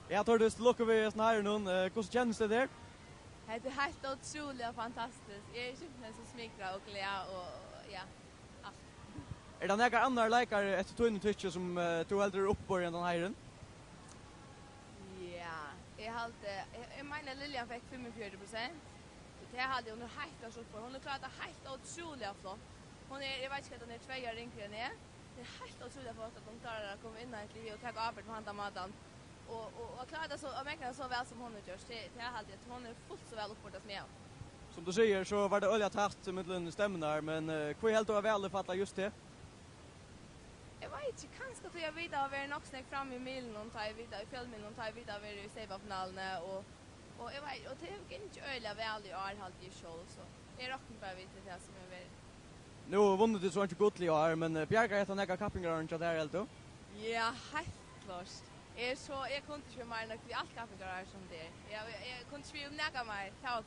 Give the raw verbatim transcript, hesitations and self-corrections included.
Ja, Tordis, til lukku við hesum heiðrinum. Eh, hvussu kennist tað tær? Hetta er heilt ótrúliga fantastiskt. Eg eri simpelthen so smikrað og glað og, ja, alt. Er tað nakar annar leikari eftir tínum tykki sum, eh, tú heldur er uppburðin enn tann heiðurin? Ja, eg haldi, eg, eg meini, at Liljan fekk fimmogfjøruti prosent. Og tað haldi eg, hon er heilt klart uppburð. Hon hevur klárað tað heilt ótrúliga flott. Hon er, eg veit ikki, hvat hon er, tvey ár yngri enn eg. Tað er heilt ótrúliga flott, at hon klárar at koma inn á eitt lið og taka ábyrgd á handan mátan. Og, og, og klára tað so, og megna tað so væl, sum hon hevur gjørt. Tað, tað haldi eg, at hon er fult so væl uppburd sum eg. Sum tú sigur, so var tað øgiliga tætt millum stemmurnar, men, eh, hví heldur tú, at valið fall á júst teg? Eg veit ikki, kanska tí at vit hava verið nokk so nógv frammi í miðlunum, tá ið vit, í fjølmiðlunum, tá ið vit hava verið í steypafinaluni, og, og eg veit, og tað hevur gingið øgiliga væl í ár, haldi eg sjálv, so eg rokni bara við, til tað sum hevur verið. Nú vunnu tit so einki gull í ár, men, eh, bjargar hetta nakað kappingarárini hjá tær, heldur tú? Ja, heilt klart. Eg er so, eg kundi ikki verið meir nøgd við alt kappingarárið sum tað er. Eg, eg, eg kundi ikki verið um nakað meir. Tað var